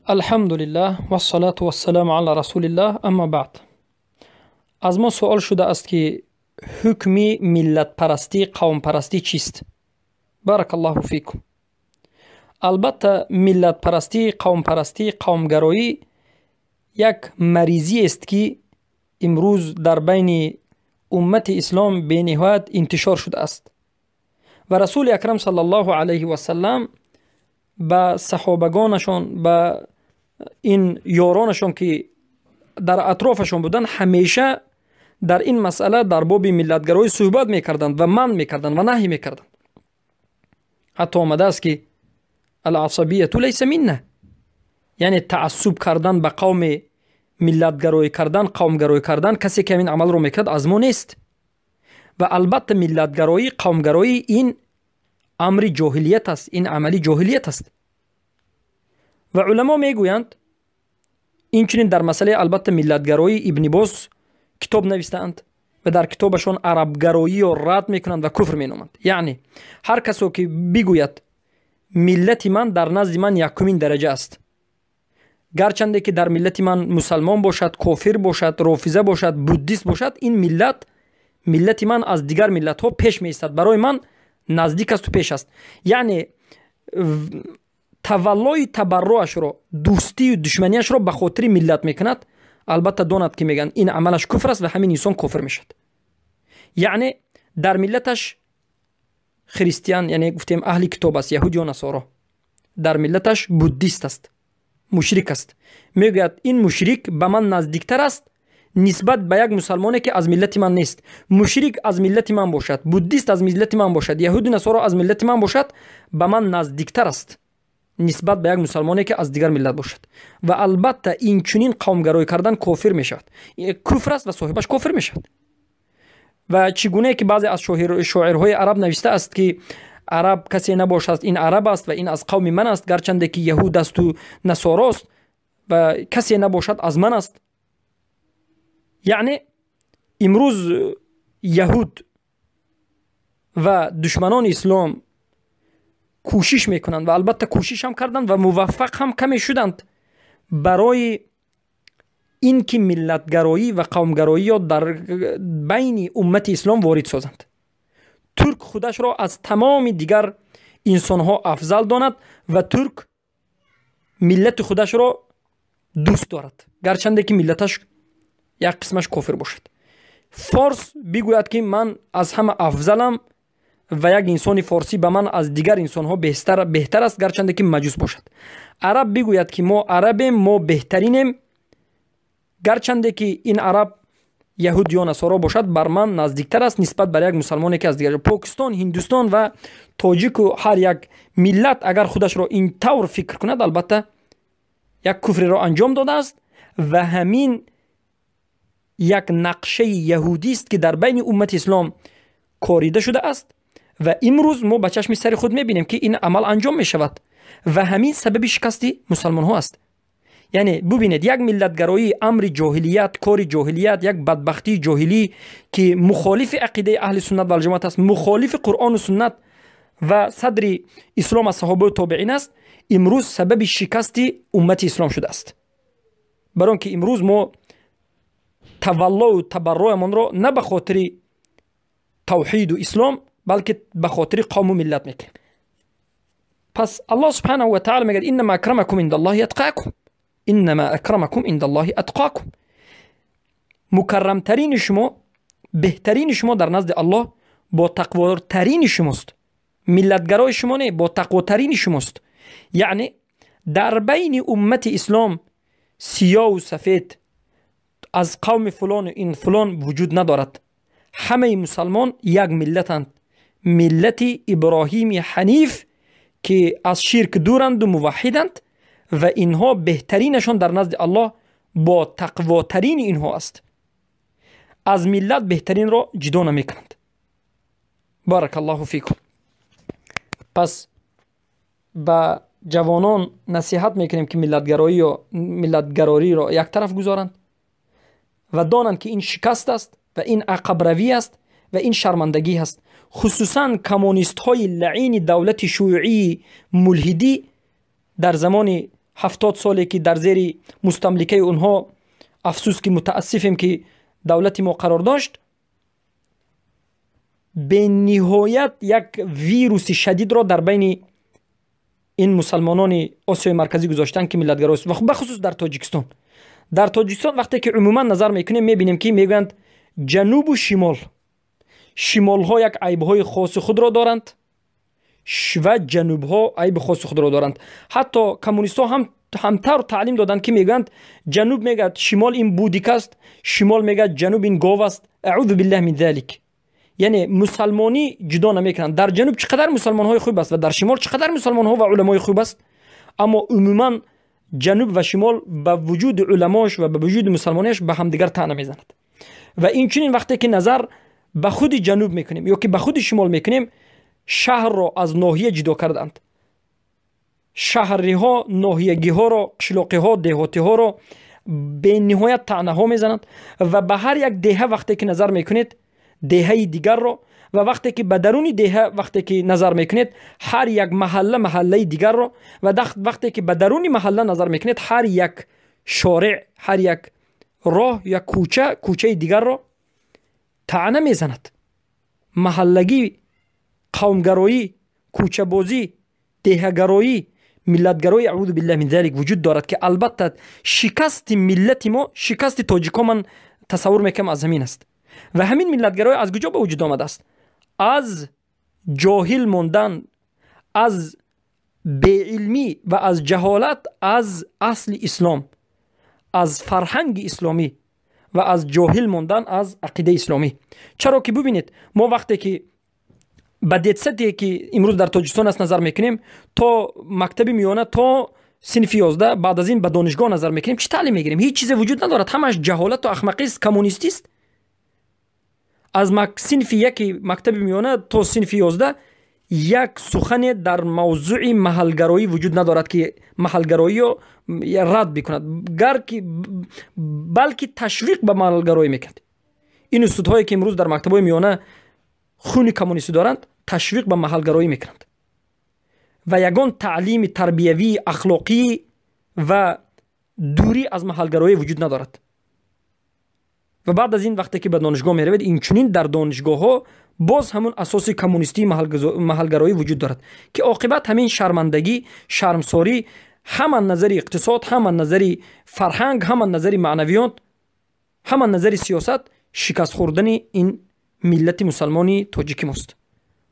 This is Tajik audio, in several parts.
Алҳамдулиллаҳ вассалату вассаламу ала расулиллаҳ, аммо баъд. Аз мо суол шудааст, ки ҳукми миллатпарастӣ, қавмпарастӣ чист? Баракаллоҳу фикум. Албатта, миллатпарастӣ, қавмпарастӣ, қавмгароӣ як маризиест, ки имрӯз дар байни уммати ислом бениҳоят интишор шудааст. Ва Расули Акрам саллаллоҳу алайҳи васаллам ба саҳобагонашон, ба ин ёронашон, ки дар атрофашон буданд, ҳамеша дар ин масъала, дар боби миллатгароӣ суҳбат мекарданд ва манъ мекарданд ва наҳй мекарданд. Ҳатто омадааст, ки аласабияту лайса минна, яъне таассуб кардан ба қавме, миллатгароӣ кардан, қавмгароӣ кардан, касе ки ҳамин амалро мекард, аз мо нест. Ва албатта, миллатгароӣ, қавмгароӣ ин амри ҷоҳилият аст, ин амали ҷоҳилият аст. Ва уламо мегӯянд, инчунин дар масъалаи, албатта, миллатгароӣ Ибни Боз китоб навистаанд ва дар китобашон арабгароиро рад мекунанд ва куфр меноманд. Яъне ҳар касо ки бигӯяд, миллати ман дар назди ман якумин дараҷа аст, гарчанде ки дар миллати ман мусалмон бошад, кофир бошад, рофиза бошад, буддист бошад, ин миллат, миллати ман аз дигар миллатҳо пеш меистад, барои ман наздик асту пеш аст, яъне таваллои табарруашро, дӯстию душманиашро ба хотири миллат мекунад, албатта донад, ки мегӯянд, ин амалаш куфр аст ва ҳамин инсон кофир мешавад. Яъне дар миллаташ христиан, яъне гуфтем, аҳли китоб аст, яҳуд ё насоро, дар миллаташ буддист аст, мушрик аст, мегӯяд, ин мушрик ба ман наздиктар аст нисбат ба як мусалмоне, ки аз миллати ман нест. Мушрик аз миллати ман бошад, буддист аз миллати ман бошад, яҳуду насоро аз миллати ман бошад, ба ман наздиктар аст нисбат ба як мусалмоне, ки аз дигар миллат бошад. Ва албатта, инчунин қавмгароӣ кардан кофир мешавад, куфр аст ва соҳибаш кофир мешавад. Ва чӣ гунае ки баъзе аз шоирҳои араб навиштааст, ки араб касе набошад, ин араб аст ва ин аз қавми ман аст, гарчанде ки яҳуд асту насорост ва касе набошад, аз ман аст. Яъне имрӯз яҳуд ва душманони ислом кӯшиш мекунанд ва албатта кӯшиш ҳам карданд ва муваффақ ҳам каме шуданд барои ин ки миллатгароӣ ва қавмгароиро дар байни уммати ислом ворид созанд. Турк худашро аз тамоми дигар инсонҳо афзал донад ва турк миллати худашро дӯст дорад, гарчанде ки миллаташ як қисмаш кофир бошад. Форс бигӯяд, ки ман аз ҳама афзалам ва як инсони форсӣ ба ман аз дигар инсонҳо беҳтар аст, гарчанде ки маҷус бошад. Араб бигӯяд, ки мо арабем, мо беҳтаринем, гарчанде ки ин араб яҳуд ё насоро бошад, бар ман наздиктар аст нисбат бар як мусалмоне, ки аз дигар. Покистон, Ҳиндустон ва тоҷику ҳар як миллат агар худашро ин тавр фикр кунад, албатта, як куфреро анҷом додааст. Ва ҳамин як нақшаи яҳудист, ки дар байни уммати ислом корида шудааст. Ва имрӯз мо ба чашми сари худ мебинем, ки ин амал анҷом мешавад ва ҳамин сабаби шикасти мусалмонҳо аст. Яъне бубинед, як миллатгароӣ амри ҷоҳилият, кори ҷоҳилият, як бадбахтии ҷоҳилӣ, ки мухолифи ақидаи аҳли суннат валҷамоат аст, мухолифи Қуръону суннат ва садри ислом аз саҳобаю тобеин аст, имрӯз сабаби шикасти уммати ислом шудааст. Барои он ки имрӯз мо таваллою табарруамонро на ба хотири тавҳиду ислом, балки ба хотири қавму миллат мекунем. Пас Аллоҳ субҳанаҳу ва таала мегӯяд: иннама акрамакум индаллоҳи атқакум, иннама акрамакум индаллоҳи атқакум. Мукаррамтарини шумо, беҳтарини шумо дар назди Аллоҳ бо тақвотарини шумост, миллатгарои шумо не, бо тақвотарини шумост. Яъне дар байни уммати ислом сиёву сафед, аз қавми фулону ин фулон вуҷуд надорад. Ҳамаи мусалмон як миллатанд, миллати Иброҳими ҳаниф, ки аз ширк дуранду муваҳҳиданд. Ва инҳо беҳтаринашон дар назди Аллоҳ бо тақвотарини инҳо аст. Аз миллат беҳтаринро ҷудо намекунанд. Баракаллоҳу фикум. Пас ба ҷавонон насиҳат мекунем, ки миллатгарориро як тараф гузоранд ва донанд, ки ин шикаст аст ва ин ақабравӣ аст ва ин шармандагӣ аст. Хусусан коммунистҳои лаъини давлати шӯии мулҳидӣ дар замони 70 соле ки дар зери мустамликаи онҳо, афсӯс ки мутаассифем ки давлати мо қарор дошт, бениҳоят як вируси шадидро дар байни ин мусалмонони Осиёи Марказӣ гузоштанд, ки миллатгарост, ва бахусус дар Тоҷикистон. Дар Тоҷикистон вақте ки умуман назар мекунем, мебинем, ки мегӯянд ҷанубу шимол, шимолҳо як айбҳои хоси худро доранд ва ҷанубҳо айби хоси худро доранд. Ҳатто коммунистҳо ҳам ҳамтавр таълим доданд, ки мегӯянд, ҷануб мегӯяд, шимол ин бык аст, шимол мегӯяд, ҷануб ин гов аст. Аъузу биллаҳ мин залик. Яъне мусалмонӣ ҷудо намекунанд. Дар ҷануб чӣ қадар мусалмонҳои хуб аст ва дар шимол чӣ қадар мусалмонҳо ва уламои хуб аст, аммо умуман ҷануб ва шимол ба вуҷуди уламош ва ба вуҷуди мусалмониаш ба ҳамдигар таъна мезанад. Ва инчунин вақте ки назар ба худи ҷануб мекунем ё ки ба худи шимол мекунем, шаҳрро аз ноҳия ҷудо карданд. Шаҳриҳо ноҳиягиҳоро, қишлоқиҳо деҳотиҳоро бениҳоят таънаҳо мезананд. Ва ба ҳар як деҳа вақте ки назар мекунед, деҳаи дигарро, ва вақте ки ба даруни деҳа вақте ки назар мекунед, ҳар як маҳалла маҳаллаи дигарро, ва вақте ки ба даруни маҳалла назар мекунед, ҳар як шореъ, ҳар як роҳ, як кӯча кӯчаи дигарро таъна мезанад. Маҳаллагӣ, қавмгароӣ, кӯчабозӣ, деҳагароӣ, миллатгароӣ, аъузу биллаҳ мин залик, вуҷуд дорад, ки албатта шикасти миллати мо, шикасти тоҷикҳо, ман тасаввур мекунам, аз ҳамин аст. Ва ҳамин миллатгароӣ аз куҷо ба вуҷуд омадааст? Аз ҷоҳил мондан, аз беилмӣ ва аз ҷаҳолат аз асли ислом, аз фарҳанги исломӣ ва аз ҷоҳил мондан аз ақидаи исломӣ. Чаро ки бубинед, мо вақте ки ба детсаде ки имрӯз дар Тоҷикистон аст назар мекунем, то мактаби миёна, то синфи 11, баъд аз ин ба донишгоҳ назар мекунем, чӣ таълим мегирем? Ҳеҷ чизе вуҷуд надорад, ҳамаш ҷаҳолату ахмақист, коммунистист. Аз синфи яки мактаби миёна то синфи 11 як сухане дар мавзӯи маҳалгароӣ вуҷуд надорад, ки маҳалгароиро рад бикунад, гарки балки ташвиқ ба маҳалгароӣ мекунад. Ин устодҳое ки имрӯз дар мактабҳои миёна хуни коммунистӣ доранд, ташвиқ ба маҳалгароӣ мекунанд ва ягон таълими тарбиявии ахлоқӣ ва дурӣ аз маҳалгароӣ вуҷуд надорад. Ва баъд аз ин вақте ки ба донишгоҳ меравед, инчунин дар донишгоҳҳо боз ҳамун асоси коммунистии маҳалгароӣ вуҷуд дорад, ки оқибат ҳамин шармандагӣ, шармсорӣ, ҳама назари иқтисод, ҳама назари фарҳанг, ҳама назари маънавиёт, ҳама назари сиёсат шикаст хӯрдани ин миллати мусалмони тоҷики мост.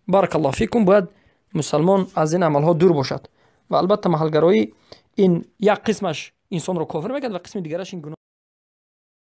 Баракаллоҳу фикум. Бояд мусалмон аз ин амалҳо дур бошад. Ва албатта маҳалгароӣ ин як қисмаш инсонро кофир мекард ва қисми дигараш ин гуноҳ.